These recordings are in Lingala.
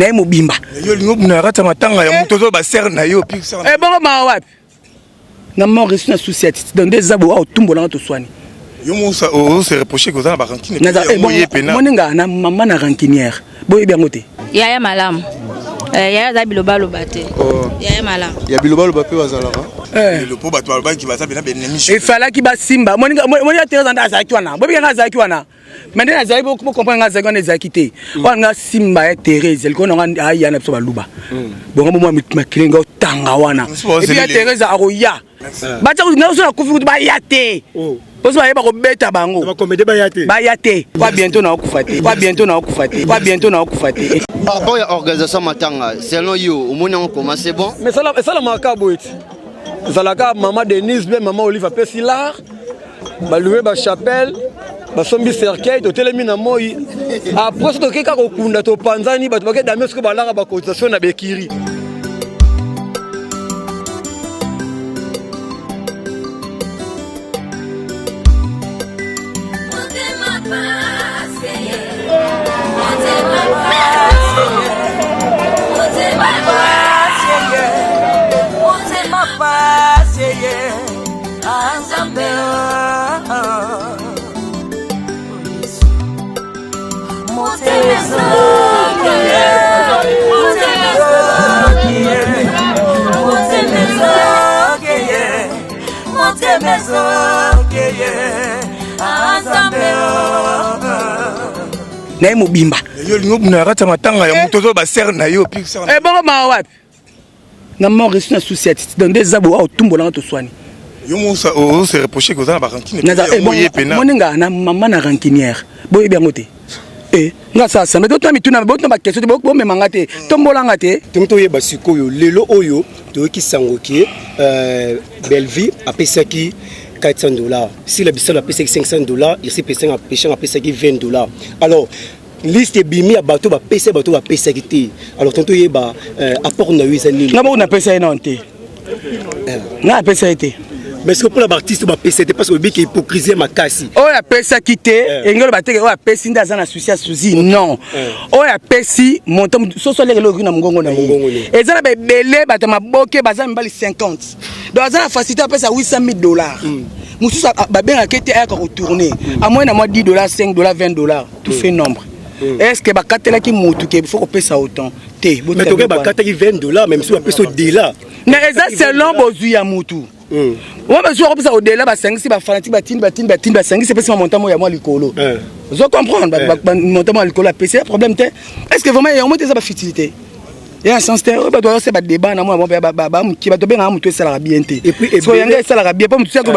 Na ye mobimba. Yo olingi obunda na kati ya matanga ya moto ozo ba sœur na yo. Ebongo mawa wapi? Na mort esu na souci ya titi donc nde eza boye awa otumbola nga toswani. Yo moko ozo se reprocher que oza na ba rancune ye pena. Moni nga na mama na rancunière boyebi yango te. Yaya malamu. Eh, yaya aza bilobaloba te. Oh. Yaya malamu. Ya bilobaloba mpe bazalaka. Eh. Lelo po bato balobaki baza pena ba ennemis. Efalaki basimba. Moni nga Therese nde azalaki wana. Boyebi nga azalaki wana. Mais nde nazalaki bo comprendre nga azalaki wana ezalaki te. Mm. Wana nga simba ya Therese likolo na nga aya na biso baluba. Mm. Bongo bomwa makili nga otanga wana. Et puis ya Therese akoya. Batia nga so nakufi kutu baya te. Oh. Poso bayeba kobeta bango. Ba comédie baya te. Baya te. Kwa bientôt na okufa te. Kwa bientôt na okufa te. Kwa bientôt na okufa te. Par rapport ya organisation matanga, selon yo, omoni yango comment c'est bon? Mais ça esalamaka boye ti. Ezalaka mama Denise bien mama Olive apesi l'art. Ba louer ba chapelle, basombi cercueil, totelemi na moi. Après soki tokei kaka kokunda topanzani, bato bakei damien soki balaka ba cotisation na bekiri. Na ye mobimba. Yo olingi obunda na kati ya matanga ya moto ozo ba sœur na yo. Ebongo mawa wapi? Na mort esu na souci ya titi donc nde eza boye awa otumbola nga toswani. Yo moko ozo se reprocher que oza na ba rancune. Ye pena. Moni nga na mama na rancunière. Boyebi yango te. Eh, nga sala semble totuna mituna, botuna ba question te, bomema nga te, tombola nga te. Tongi toyeba sikoyo lelo oyo toyoki sango ke Bellevue apesaki 400 $, Sila Bisalo apesaki 500 $, Irsi Peshanga apesaki 20 $. Alors liste ebimi ya bato bapesaki, bato bapesaki te. Alors tongi toyeba apport na yo eza nini? Nga moko napesa ye nano te. Nga napesa ye te. Mais est-ce que pour l'artiste bapesa te parce que obiki hypocrisie makasi? Oyo apesaki te, engelo bateke oyo apesi nde aza na souci ya souci. Non. Oyo apesi montant soso aleke loki na mongongo na ye. Eza na bebele bato maboke baza mibali 50. Donc aza na facilité apesa 800 000 $. Mosusu babengaka te ayaka kotourner. À moins na moi 10 $, 5 $, 20 $, tout fait nombre. Est-ce que bakatelaki motu ke faut kopesa autant te? Mais toke bakataki 20 $, même si bapesa au-delà. Mais eza selon bozwi ya mutu. Wa bazwi akopesa au-delà, basangisi bafanatike, batindi batindi batindi, basangisi, epesi ma montant moko ya mwa likolo. Ozo comprendre, montant moko ya likolo apesi ya problème te. Est-ce que vraiment yango te eza bafutilité ya sens te? Oyo bato bazosala badébat na mwana bamokie, bato bengaka motu esalaka bien te. So yango esalaka bien mpo motu siako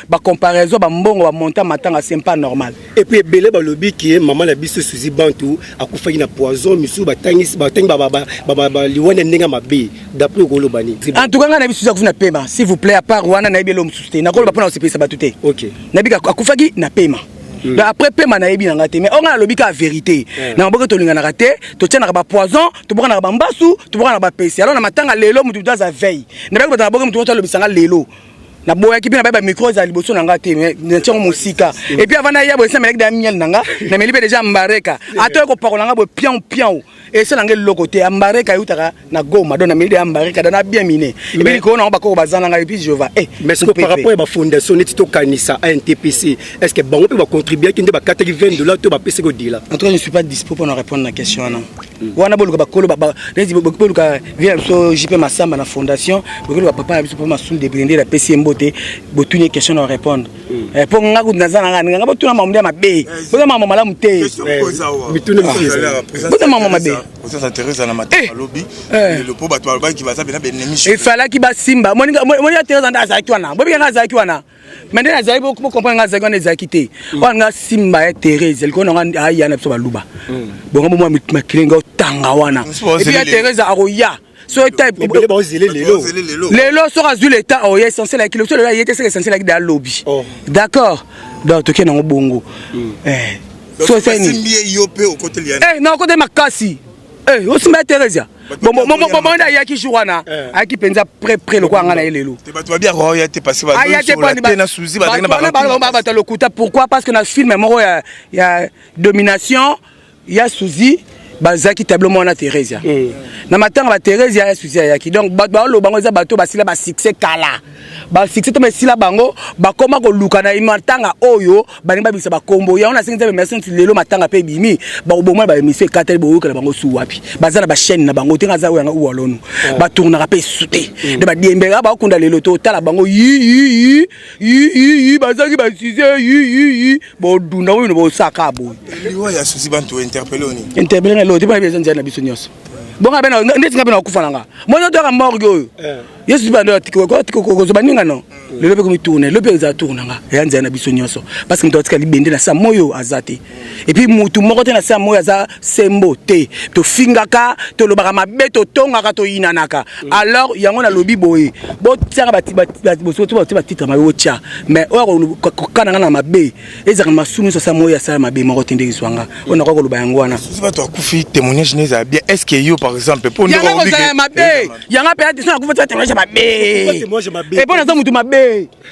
bacomparaison bambongo bamontant matanga, c'est pas normal. Et puis ebele balobi ke mama na biso Suzy Bantu akufaki na poison, misusu batangi liwani ya ndenge mabe. D'après okoloba nini? En tout cas ngai nayebi Suzy akufi na pema, s'il vous plaît. À part wana nayebi eloko mosusu te. Nakoloba mpona kosepelisa bato te. Nayebi akufaki na pema. Donc après pema nayebi na ngai te, mais oyo ngai nalobi kaka vérité. Na maboke tolinganaka te, totianaka bapoison, tobokanaka bambasu, tobokanaka bapesi. Alors na matanga lelo motu motu aza veille nabaki bato na boke, motu motu alobisanga lelo. Naboyaki mpe na baye bamicro ezala liboso na nga te, natiango mosika. Et puis avant naya boye, esi namelaki da miel na nga, nameli mpe déjà mbareka. Ata oyo kopakola nga boye pian pian, esala nga eloko te. Ambareka eutaka na Goma, donc nameli de ambareka da na bien mine. Et puis likolo nango bakoko baza na ngai, et puis je va. Mais ce que par rapport ya bafondation neti tokanisa ANTPC, est ce que bango mpe bacontribuaki nde bakataki 20 $ to bapesaki au-delà? En tout cas je ne suis pas dispo pour répondre na question wana. Wana boluka bakolo, neti boluka vie na biso JP Masamba na fondation, bokoluka papa na biso mpo Masumu de Brende apesi ye mbote, botuni question na répondre. Mpo nga kutu naza na nga, nga botuna makambo ya mabe, boza makambo malamu te, boza makambo mabe. Efalaki basimba. Moni Therese nde azalaki wana, boyebi nga azalaki wana. Mais nde nazalaki, bocomprendre nga azalaki wana ezalaki te. Wana nga simba ya Therese likolo na nga aya na biso baluba, bongo bomwa makili nga otanga wana. Et puis ya Therese akoya so lelo, soki azwi leta oya essentiel ayaki so lelo aye te, seke essentiel ayaki da lobi. D'accord, donc tokei nango bongo. So eseni na okoteli makasi osimba ya Theresia bongo nde ayaki jour wana, ayaki mpenza près près lokola nga na ye lelo. Aya te. Aya te bato ya lokuta. Pourquoi? Parce que na film moko ya domination ya Suzi. Bazalaki tableau moko na Theresia. Na matanga ba Theresia ya Suzy ayaki. Donc bato baoloba bango eza bato basila ba succès kala. Ba succès to esila bango, bakoma koluka na matanga oyo balingi babimisa bakombo yango. Nasengi Nzambe merci nti lelo matanga mpe ebimi, bakoboma ba émission ekatali, boyokela bango su wapi? Baza na bachaîne na bango te. Nga aza oyo yanga uwalonu, batournaka mpe su te nde badiembeka, bakokunda lelo totala bango yi yi yi yi, bazalaki basuze yi yi yi, bodunda oyo bosaka boye. Liwa ya Susi Bantu interpellé oni? Interpellé nga lelo te, mpona eza nzela na biso nyonso. Bongo abe ndeti nga mpe na kokufa na nga mono toyaka morgue oyo Yesu bando kozwa baninga no lelo mpe komi tourne, lelo mpe ezala tour na nga. Eya nzela na biso nyonso, parce que moto atika libende na sa moyo aza te, et puis mutu moko te na sa moyo aza sembo te. Tofingaka, tolobaka mabe, totongaka, toyinanaka. Alors yango nalobi boye, botiaka batitre mabe, botya, mais oyo kokana nga na mabe ezalaka masumu nyonso. Asa moyo asala mabe moko te, ndenge ezwanga oyo nakoka koloba yango wana. Susi Bato akufi, témoignage ne ezala bien. Est ce que yo, par exemple, mpo yango kozala ya mabe, yanga mpe so nakufa tia témoignage ya mabe, epo naza mutu mabe.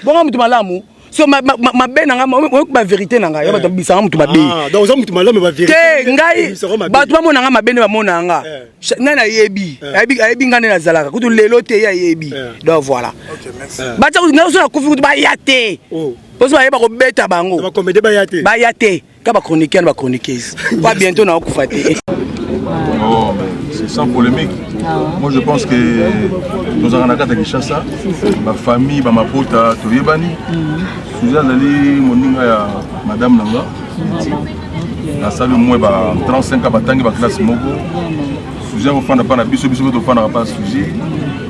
Bongo mutu malamu so mabe na nga, oyoki bavérité na ngai, yo bato babisanga mutu mabe. Te, ngai bato bamona nga mabe nde bamona nga. Ngai nayebi, ayebi ngai nde nazalaka kutu lelo te, ye ayebi. Donc voilà, batia ngai so nakufi kutu baya te, poso bayeba kobeta bango. Baya te ka bachroniqueur na bachroniqueuse pa bientôt nakokufa te. Oh, c'est sans polémique. Moi, je pense que tozalaka na kati ya Kinshasa, bafamille, bamapota, toyebani. Suzi azali moninga ya madame na nga. Nasali moins ba 35 ans, batangi baclasse moko. Suzi akofanda mpa na biso, biso mpe tofandaka mpa Suzi.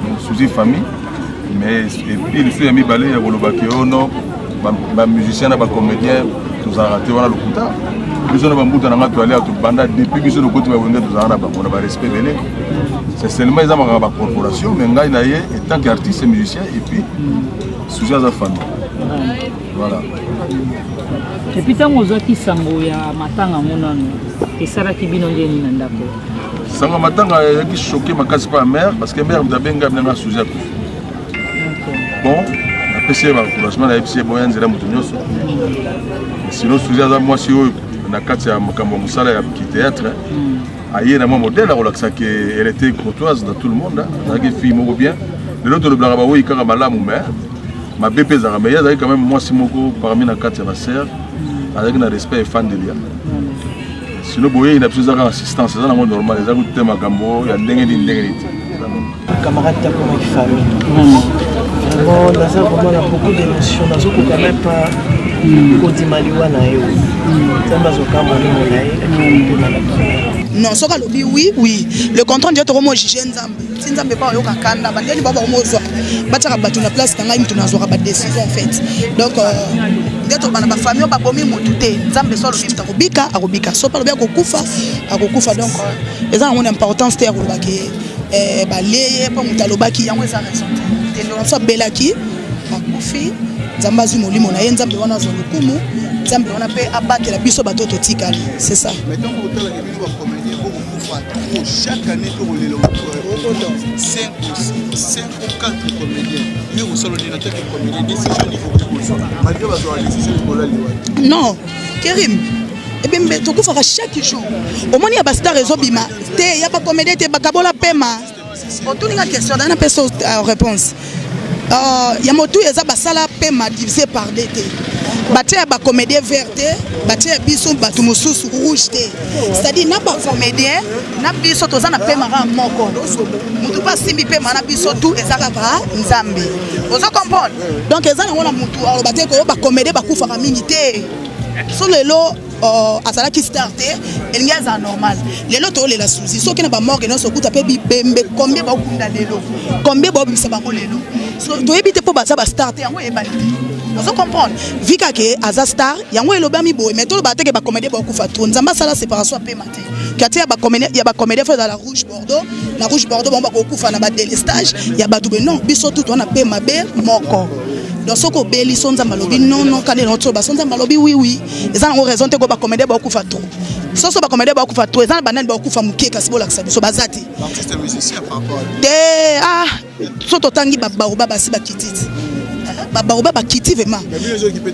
Donc Suzi famille. Mais et puis lisusu ya mibale ya koloba ke oyo no bamusicien na bacomédien tozalaka te, wana lokuta. Biso na bambuta na nga toalia, tobanda depuis biso lokoti bawenge, tozalaka na bango na barespect ebele. C'est seulement eza makambo ya bacorporation, mais ngai na ye en tant qu'artiste et musicien, et puis Suzi aza famille, voilà. Et puis ntango ozwaki sango ya matanga yango nano, esalaki bino ndeni na ndako? Sango matanga ezalaki choqué makasi mpa ya mare, parce que mare moto abenga binanga Suzi akufi. Bon, napesi ye baencouragement, nayebisi ye boya nzela moto nyonso. Sinon Suzi aza mwasi oyo na kati ya makambo ya mosala ya kithéâtre, aye na mwa modèle akolakisa ke elle était courtoise dans tout le monde. Azalaki fille moko bien. Lelo tolobelaka bawoyi kaka malamu, mais mabe mpe ezalaka, mais ye azalaki quand même mwasi moko parmi na kati ya basere, azalaki na respect efandelia. Sinon boyei na biso eza kaka assistance, eza nango normal, eza kutu te makambo ya ndenge nini ndenge nini te. Camarade takomaki famille, vraiment naza vraiment na beaucoup d'émotion, nazokoka même pas kondima liwa na ye. Nzambe azoka molimo na ye akipema na kimia. Non, soki alobi oui, oui, le contraire nde tokomo juge Nzambe. Ti Nzambe mpa oyoka kanda bandeni bao bakomozwa batiaka bato na place na ngai, moto nazwaka badécision en fait. Donc nde tobana bafamille oyo babomi motu te. Nzambe so alobi moto akobika, akobika, so mpe alobi akokufa, akokufa. Donc eza nango na importance te ya koloba ke baleye mpo moto alobaki yango, eza raison te. Te, so abelaki, akufi, Nzambe azwi molimo na ye. Nzambe wana azwa lokumu, Nzambe wana mpe abatela biso bato totikali, c'est ça. Chaque année tokolela 5 5 ou 4 comédiens. Yo kosala nini en tant que comédien? Décision nini okoki kozwa malgré bazwaka décision likolo ya liwa? Non, Kerim, ebembe tokufaka chaque jour. Omoni ya bastar ezobima te, ya bacomédien te. Bakabola pema, otuninga question dana napesa réponse ya motu. Eza basala pema divisé par deux te, batia ya bacomédien vert te, batia ya biso bato mosusu rouge te. C'est-à-dire na bacomédien na biso toza na pema kaka moko. Motu mpe asimbi pema na biso tu eza kaka Nzambe, ozo comprendre? Donc eza nango na motu aloba te koyo bacomédien bakufaka mingi te. So lelo azalaki star te, elingi azala normal. Lelo toyolela Suzi, soki na bamorgue nyonso okuta mpe bibembe combien baokunda lelo, combien baobimisa bango lelo, toyebi te mpo baza bastar te. Yango eyebani te, ozo comprendre? Vi kake aza star, yango elobami boye. Mais toloba teke bacomédien baokufa trop. Nzambe asala séparation apema te, kati ya bacomédien fo ezala rouge bordeaux na rouge bordeaux, bango bakokufa na badélestage ya bato be. Non, biso tu towana mpe mabe moko. Donc soki obeli, so Nzambe alobi non, non, kande nango toloba so Nzambe alobi oui, oui. Eza nango raison te ko bacomédien baokufa trop. Soso bacomédien baokufa trop, eza na banani baokufa moke, kasi bolakisa biso baza te te. Ah, so totangi babaoba basi bakiti ti babaoba bakiti vraiment.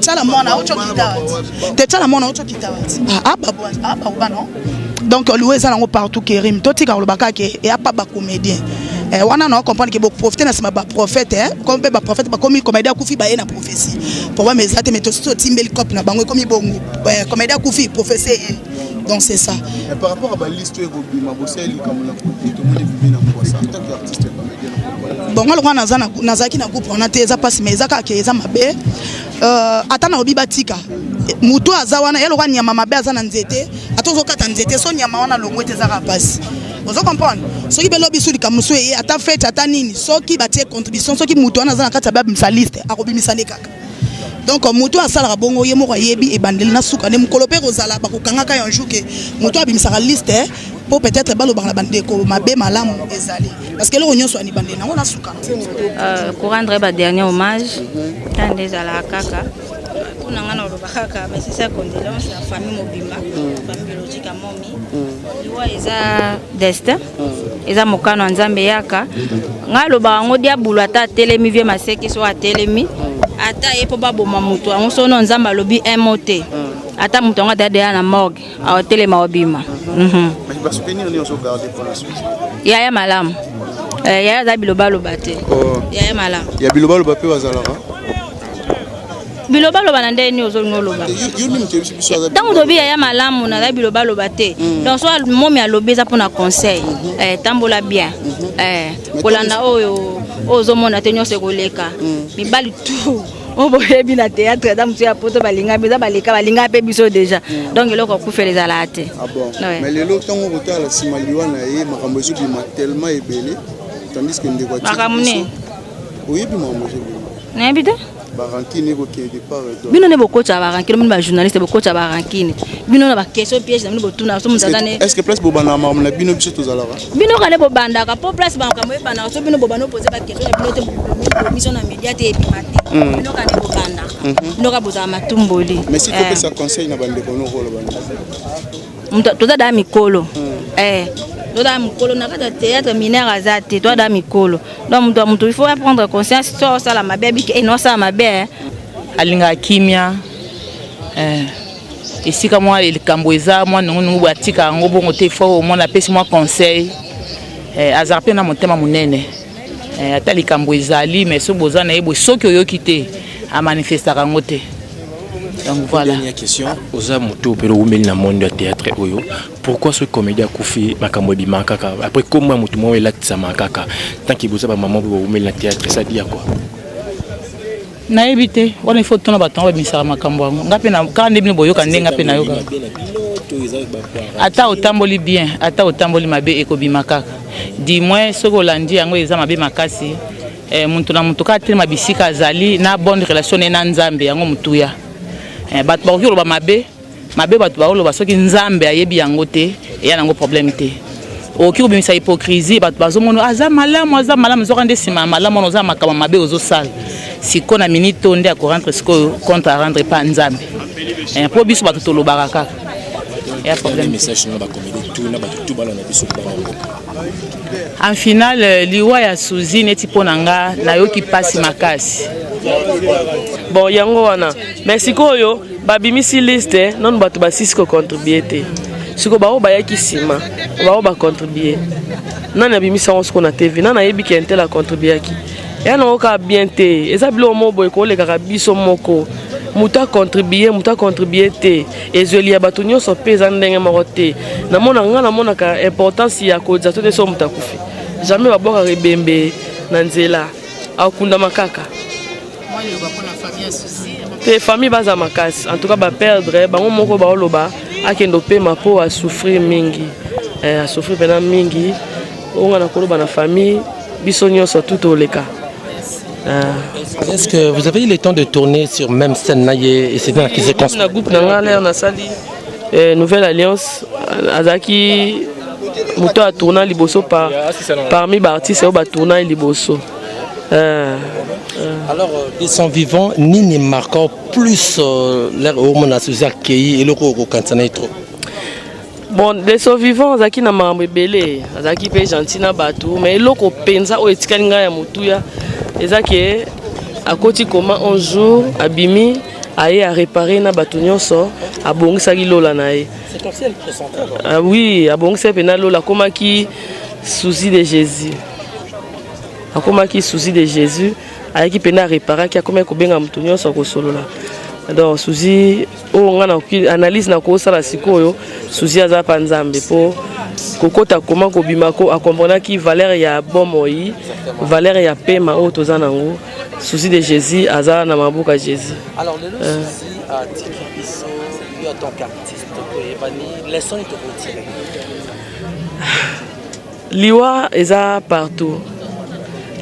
Tiala mwana otyo kita te, tiala mwana otyo kita wati. Ah, baoba non. Donc liwa eza nango partout, Kerim. Totika koloba kaka ke eya pa bacomédien. Eh, wana na comprendre ke boprofite na nsima baprophète, eh, comme mpe baprophète bakomi comédien akufi, baye na prophétie. Problème eza te, mais tosi totimbeli cope na bango, ekomi bongo. Eh, comédien akufi, prophétie ye. Donc c'est ça. Mais par rapport à baliste oyo ekobima, bosali likambo na groupe, tomoni ebimi na kwasa en tant que artiste comédien. Bon, nga lokola nazalaki na groupe wana te, eza mpasi, mais eza kaka ke eza mabe. Ata nalobi batika motu aza wana, ye lokola nyama mabe aza na nzete, ata ozokata nzete so nyama wana longwe te, ezaka mpasi. Ozo comprendre? Soki mpe lobi so likambo mosusu eye, ata fete, ata nini, soki batie contribution, soki motu wana aza na kati ya babimisa liste, akobimisa nde kaka. Donc motu asalaka bongo, ye moko ayebi ebandeli na suka nde mokolo mpe kozala bakokangaka un jour ke motu abimisaka liste, mpo peut-être balobaka na bandeko mabe. Malamu ezali parce que eloko nyonso ani bandeli nango na suka. Korendre ba dernier hommage ta nde ezalaka kaka mpona ngai na koloba kaka mesesa condoléance na famille mobimba, famille biologique ya momi. Liwa eza destin, eza mokano ya Nzambe. Yaka ngai alobaka yango, diabulu ata atelemi, vie maseki so atelemi, ata ye mpo baboma moto yango, sono Nzambe alobi un mot te, ata moto yango ata deya na morgue, aotelema obima. Basouvenir nini ozogarde mpona suite? Yaya malamu. Eh, yaya aza bilobaloba te. Yaya malamu. Ya bilobaloba mpe bazalaka. Bilobaloba na ndenge nini ozolinga oloba? Yo nini toyebisi biso aza? Ntango tobi yaya malamu, naza bilobaloba te. Donc so momi alobi, eza mpona conseil. Eh, tambola bien. Eh, kolanda oyo oyo ozomona te, nyonso ekoleka. Mibali tout oyo boyebi na théâtre, eza mosu ya poto, balinga eza baleka, balinga mpe biso déjà. Donc eloko akufela ezalaka te. Ah bon? Ouais. Mais lelo ntango kotala nsima liwa na ye, makambo ezobima tellement ebele, tandis que ndeko atiki Makambo biso. nini? Oyebi makambo ezobima. Nayebi te. Barancune ekokende de part et d'autre. Bino nde bokotya barancune, bino bajournaliste bokotya barancune, bino na baquestion piège na bino botuna so moto aza ne. Est ce que place bobandaka makambo na bino, biso tozalaka? Bino kaka nde bobandaka, mpo place makambo ebandaka, so bino bobanda opose baquestion na bino te, bomiso na média te, ebima te. Bino kaka nde bobandaka, bino kaka bozala matumboli. Mais si Eh. topesa conseil na bandeko nokoloba? Moto toza daa mikolo. Eh, toza daa mikolo na kati ya théâtre, mineur aza te, toza daa mikolo. Donc moto ya moto, il faut prendre conscience. So osala mabe, abiki e nosala mabe, eh. Alingaka kimia. Eh, esika mwa likambo eza mwa nungunungu boye, atika yango bongo te. Fo omona apesi mwa conseil. Eh, azalaka mpe na motema monene. Eh, ata likambo ezali, mais soki boza na ye boye, soki oyoki te, amanifestaka yango te. Donc voilà. Dernière question: oza moto mpe owumeli na monde ya théâtre oyo, pourquoi soki comédien akufi, makambo ebimaka kaka après, kombo ya motu moko elatisama kaka, tant que boza bamama mpe bowumeli na théâtre, eza dia quoi? Nayebi te. Wana ifo tona bato yango babimisaka makambo yango. Nga mpe kaka nde bino boyoka, nde nga mpe nayokaka. Ata otamboli bien, ata otamboli mabe, ekobima kaka. Du moins soki olandi yango, eza mabe makasi. Eh, moto na moto kaka telema bisika azali na bonne relation na ye na Nzambe, yango motuya. Eh, bato bakoki koloba mabe mabe, bato bakoloba, soki Nzambe ayebi yango te, eya nango problème te. Okoki kobimisa hypocrisie, bato bazomona aza malamu, aza malamu, zoka nde nsima ya malamu wana oza makambo mabe ozosala. Sikoyo na minute oyo nde akorendre sikoyo compte à rendre pa Nzambe. Eh, mpo biso bato tolobaka kaka, ya problème. Message na bacomédie tout na bato tout balanda biso bana mboka. En final, liwa ya Suzi, neti mpo na nga, nayoki mpasi makasi. Bon, yango wana. Mais sikoyo babimisi liste, nanu bato basisi kocontribue te. Sikoyo bao bayaki nsima, bao bacontribue, nani abimisi yango sikoyo na TV? Nani ayebi ke un tel acontribuaki? Eya nango kaka bien te. Eza biloko moko boye kolekaka biso moko, moto acontribue, moto acontribue te. Ezweli ya bato nyonso mpe eza ndenge moko te. Namona nga namonaka importance ya cotisation te. So moto akufi, jamais babwakaka ebembe na nzela, akundama kaka te. Famille baza makasi, en tout cas baperdre bango moko, baoloba akende opema mpo asouffrir mingi. Eh, asouffrir mpena mingi. Oyo nga nakoloba na famille, biso nyonso tu toleka. Est-ce que vous avez eu le temps de tourner sur même scène là et c'était dans quelles circonstances? Na groupe na nga, lere nasali eh, Nouvelle Alliance, azalaki moto atourna liboso parmi baartiste oyo batourna ye liboso. Alors, de son vivant, nini marquant plus l'air au monde associé akei, eloko okokanisa na ye trop? Bon, de son vivant, azalaki na makambo ebele, azalaki mpe gentil na bato, mais eloko mpenza oyo etikali ngai ya motuya eza ke akoti koma 11 jours, abimi. Aye a réparer na bato nyonso, abongisaki lola na ye. C'est comme si elle pressentait. Ah oui, abongisaki mpe na lola, akomaki souci de Jésus. Akomaki souci de Jésus, ayaki mpe na réparaki, akomaki kobenga moto nyonso akosolola. Donc Suzy oyo nga na analyse na kosala sikoyo, Suzy aza pa Nzambe po kokota koma kobima ko akomprenaki valeur ya bomoi, valeur ya pema oyo toza nango. Souci de Jésus aza na maboko ya Jésus. Alors lelo Suzy atiki biso, yo en tant qu'artiste toyebani, leçon nini tokotire? Liwa eza partout.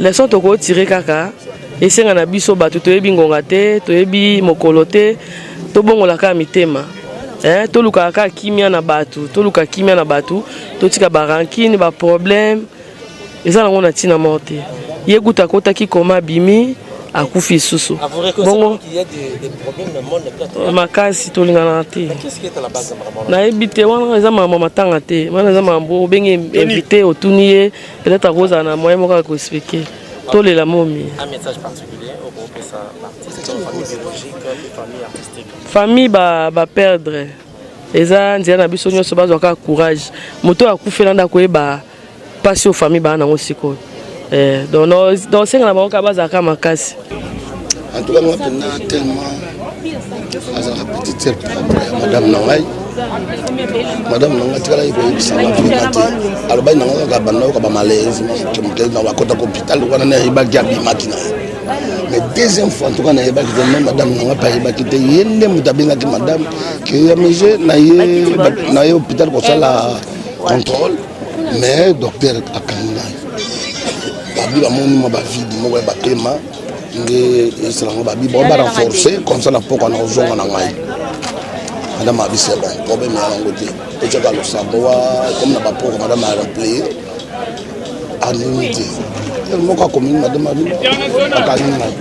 Leçon tokotire kaka esenga na biso bato toyebi ngonga te, toyebi mokolo te, tobongola kaka mitema. Eh, tolukaka kaka kimia na bato, toluka kimia na bato, totika ba rancune, ba problème eza nango na ntina moko te. Ye kuta akotaki koma abimi akufi lisusu bongo makasi, tolinganaka te. Nayebi te, wana eza makambo matanga te, wana eza makambo obengi invité, otuni ye, peut-être akozala na moyen moko ya koexpliquer. Tolela momi. Famille baperdre eza nzela na biso nyonso, bazwa kaka courage. Moto oyo akufela ndako oyeba mpasi oyo famille baa nango sikoyo. Donc osenga na bango kaka bazalaka makasi. En tout cas nga mpenza, tellement azalaka petite sœur propre ya madame na ngai, madame na ngai atikalaki koyebisanga vraiment te. Alobaki na ngai kaka banda yoka bamalaise moke moke na bakotaka hôpital wana, nayebaki abimaki na ye. Mais deuxième fois, en tout cas nayebaki te. Mais madame na ngai mpe ayebaki te. Ye nde moto abengaki madame ke ya mege na ye hôpital kosala contrôle, mais docteur akangi ngai, babi bamoni mwa bavide moko ya bapema nde esalango, babi bao barenforce comme ça na pokwa na kozonga na ngai. Madame abi c'est bon, problème ya yango te, totiaka losambo wa comme na bapokwa. Madame arappeler anini te, moko akomini madame abi akangi ngai,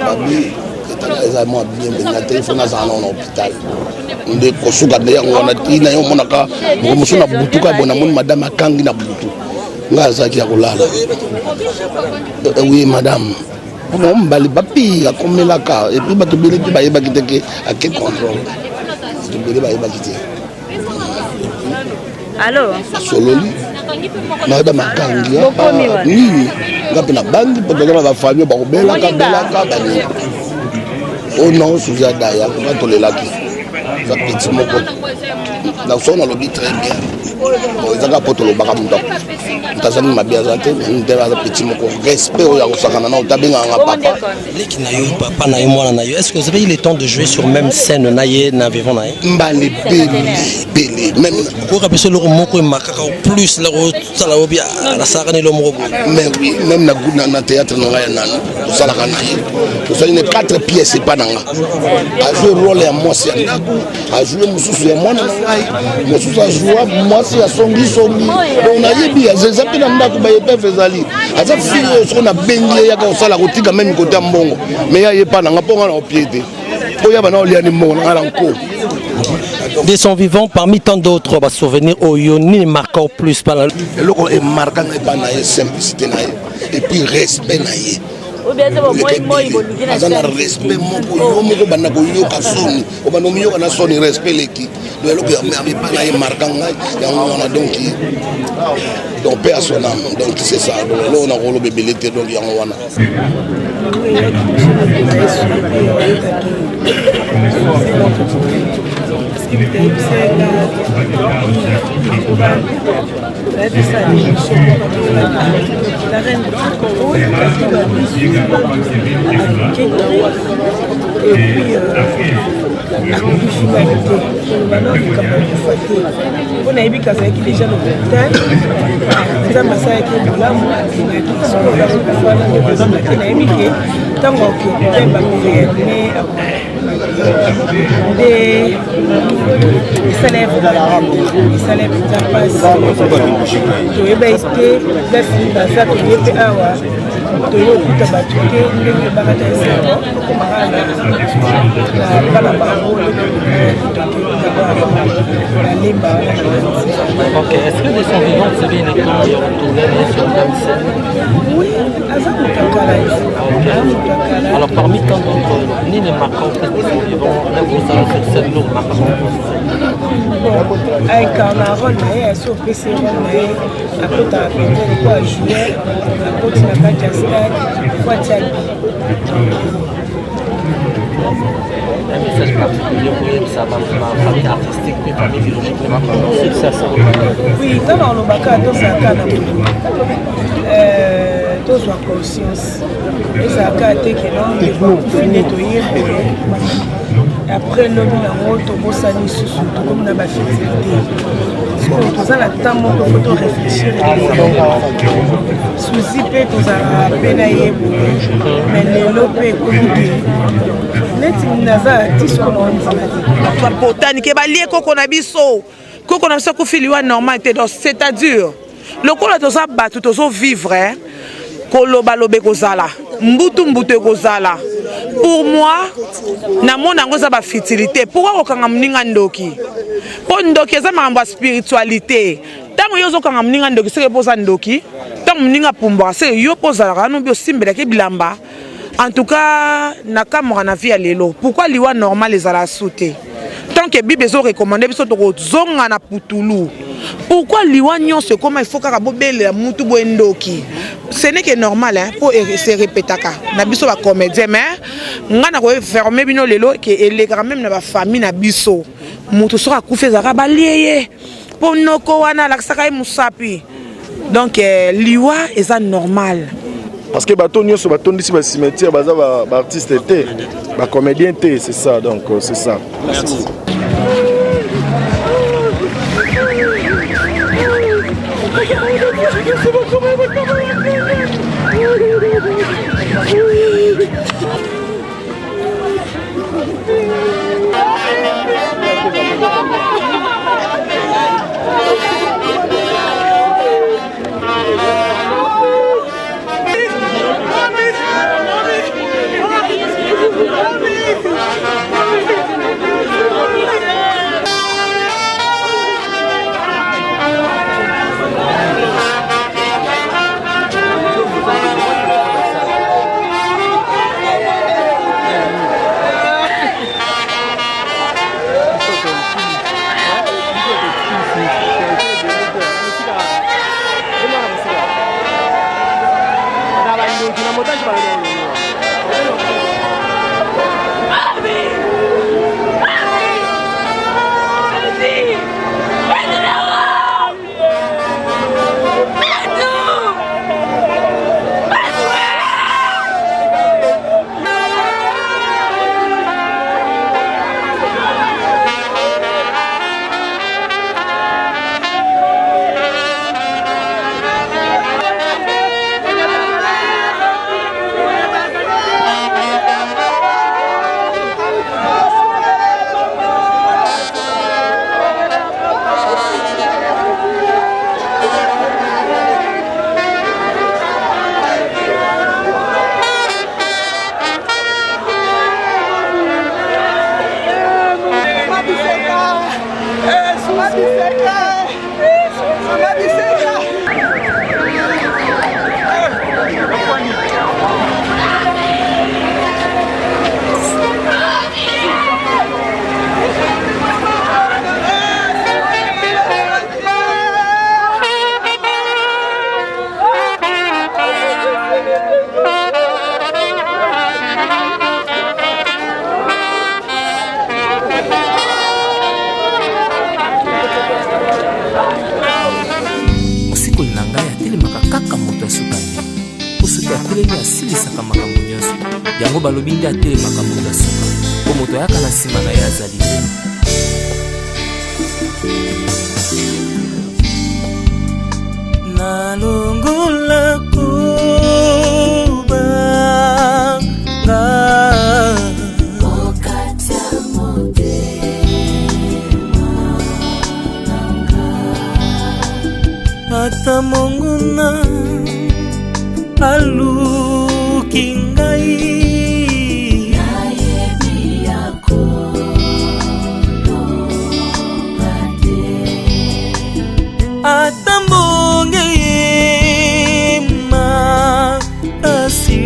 babi etala eza mwa bien mpenza te, ifo nazala nao na hôpital. Nde kosuka nde yango wana tina ye omonaka moko mosusu na butu kaka boye, namoni madame akangi na butu, ngai azalaki ya kolala. Oui, madame mpo mobali bapi akomelaka, et puis bato ebele mpe bayebaki te ke ake contrôle, bato ebele bayebaki te. Alo. Asololi madame akangi nini, nga mpe nabangi mpo toza na bafamille bakobelaka belaka banini. O non, Suzi adaya nga, tolelaki, eza petit moko na so nalobi très bien. Bon, eza kaka mpo tolobaka moto moto azangi mabe aza te, te aza petit moko respect oyo akosakana na otabengaka nga papa. Leki na yo, papa na yo, mwana na yo, est ce que vous avez eu le temps de jouer sur même scène na ye na vivant na ye? Mbala ebele ebele même. Okoyoka biso eloko moko emakaka plus la kosala obi nasalaka na eloko moko boye? Mais oui, même na théâtre na ngai ya nanu tosalaka na ye, tosali ne 4 pièces epa na nga. Azwi rôle ya mwasi ya ndako, azwi mosusu ya mwana na ngai, mosusu azwa mwasi ya songisongi. Donc nayebi eza mpe na ndako baepef ezali. Aza fille oyo soko nabengi ye yaka kosala, kotika même kote ya mbongo, mais ya ye epa na nga mpo nga na opie te, mpo ya bana oliani mbongo na nga na nko. De son vivant, parmi tant d'autres basouvenir oyo, nini marqua au plus par Eloko emarqua ngai epa na ye, simplicité na ye et puis respect na ye. Aza na respect moko, yo moko banda koyoka soni, obanda omiyoka na soni, respect leki. Donc eloko ya epa na ye marqua ngai yango wana. Donc paix à son âme. Donc c'est ça. Donc eloko na koloba ebele te, donc yango wana. Akufi nani te, bana likambo akufa te, mpo nayebi kazalaki déjà na hôpital. Nzambe asalaki bolamu, abimaki. Sikoyo azokufa wana nde kozalaki, nayebi ke ntango akoki hôpital bakoréanime nde esala esala mpenza mpasi. Toyeba te place nini baza, toye mpe awa, toye okuta bato te ndenge ebakata esengo okomaka na bana bango balemba. Ok, est-ce que de son vivant, vous avez eu le temps de retourner sur la même scène? Oui, aza moto akala. Ok. Alors parmi tant d'autres, nini marquant plus de son vivant, là vous savez sur scène lourd marquant. Bon, aincarna rôle na ye, asi opesi rôle na ye, akotaka mpenza lokola joueur, akoti na kati ya stade po atia bi. Un message particulier pour yebisa famille artistique mpe famille biologique. Oui, nga na olobaka tozalaka na bolingo, tozwa conscience, ezalaka te ke non, ndeko akufi nde toye boye, après lobi nango tobosani lisusu, tokomi na bafutilité. Sikoyo toza na temps moko, fo to réfléchir. Suzi mpe tozalaka mpe na ye boye, mais lelo mpe ekomi te neti naza ti sikoyo na ondima te. Bato bapotani ke balie koko na biso, koko na biso akufi liwa normal te. Donc c'est à dire, lokola toza bato tozovivre, kolobaloba ekozala, mbutu mbutu ekozala. Pour moi, namona yango eza bafutilité. Pourquoi kokanga moninga ndoki? Mpo ndoki eza makambo ya spiritualité. Ntango yo ozokanga moninga ndoki, seke mpo oza ndoki. Ntango moninga apumbwaka, seke yo mpo ozalaka wana obi osimbelaki bilamba. En tout cas, nakamwaka na vie ya lelo, pourquoi liwa normal ezala su te, tant que Bible ezorecommande biso tokozonga na putulu? Pourquoi liwa nyonso ekoma, il faut kaka bobelela mutu boye ndoki? Ce n'est que normal, hein, po se répétaka na biso bacomédien. Mais nga na koferme bino lelo ke elekaka même na bafamille na biso. Moto soki akufi, ezalaka balie ye mpo noko wana alakisaka ye mosapi. Donc liwa eza normal. Parce que bato nyonso batondisi bacimetière baza baartiste te, bacomédien te, c'est ça. Donc c'est ça. Merci. Mosikoli na ngai atelemaka kaka moto ya suka nde, mpo soki atelemi asilisaka makambo nyonso. Yango balobi nde atelemaka moto ya suka, mpo moto ayaka na nsima na ye azali te. Nalongola kobanga. Ata monguna aluki ngai, nayebi ya kolonga te. Ata mbonge ye makasi.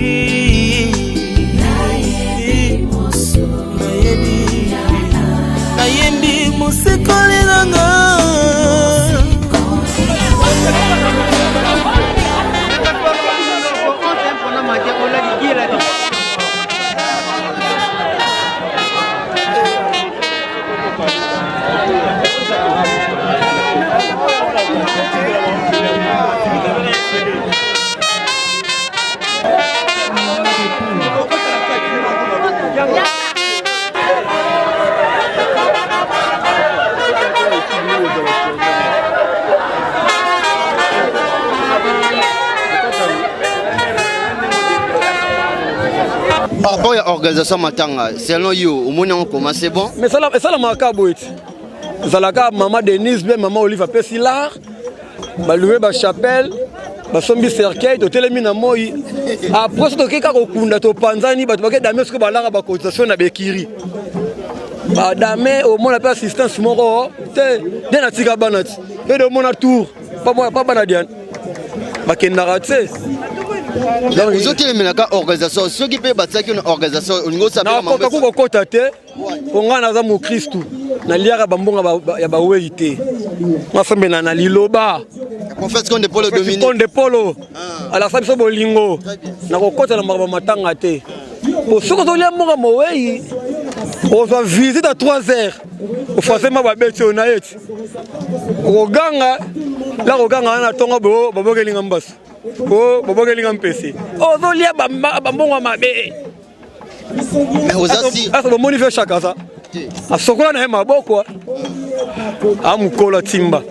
Par rapport ya organisation matanga, selon yo, omoni yango comment? C'est bon? Mais esalamaka kaka boye ti. Ezalaka mama Denise mpe mama Olive apesi lar, balouer bachapelle, basombi cercueil, totelemi na moi. Après so tokei kaka kokunda, topanzani, bato bake dame. Soki balaka bacotisation na bekiri badame, omona mpe assistance moko te nde natika bana ti mpe de omona tour pa bana diane bakendaka te. Ozotelemelaka organisation, soki mpe batiaki na organisation, olingi osabela? Nakoka kokota te, po ngai naza mokristu, naliaka bambonga ya bawei te. Nasambela na liloba. Prophète Konde Polo Dominique. Konde Polo alakisa biso bolingo. Nakokota na makambo matanga te, po soki ozolia mbongo mowei, ozwa visite à 3 heures, ofasema babeti oyo na ye ti okoganga la koganga wana ntongo boyo babokelinga mbasu o babokelinga mpese, ozolia bambongo ya mabe. Asa bomoni fe chaka aza asokola na ye maboko, amokolo atimba.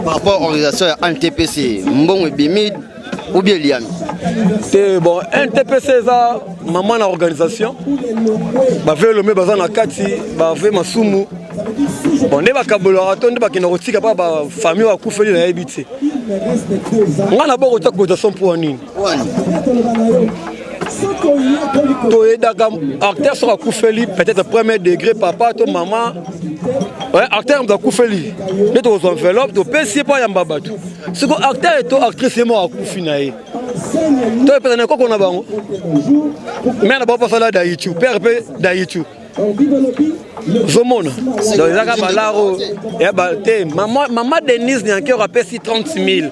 Par rapport organisation ya NTPC, mbongo ebimi ou bien eliami? Te, bon, NTPC eza mama na organisation, bave elombe baza na kati, bave masumu. Bon, nde bakabolaka to nde bakenda kotika mpa bafamille oyo akufeli, nayebi te. Ngai na boko tia cotisation mpo nini? Toyedaka acteur soki akufeli, peut-être premier degré, papa to mama acteur moto akufeli, nde tokozwa enveloppe, topesi ye mpo ayamba bato. Siko acteur to actrice ye moko akufi na ye, to epesa na ekoko na bango, mare na bango mpo asala daichu, père mpe daichu. Ozomona, donc ezaka balaro te. Mama Denise Nyankero apesi 30 000,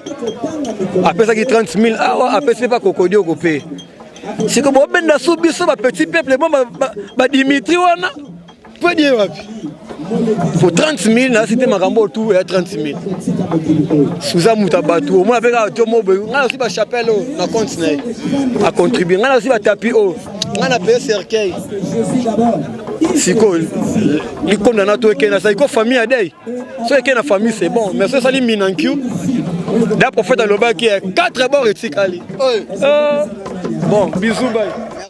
apesaki 30 000 awa, apesi mpe bakokodioko mpe. Siko bobenda su biso bapetit peuple mo badimitri wana mpo die wapi po 30 000? Nasi te makambo otu ya 30 000. Suza moto ya bato omona mpe kaka to mo boye. Ngai nasi bachapelle oyo na compte na ye acontribue, ngai nasi batapi oyo, ngai na paye cercueil. Sikoyo likonda na to ekei na siko famille ya dei. So ekei na famille, c'est bon, mais so esali minankiu da prophète alobaki 4 bord etikali. Bon, bisou, bye.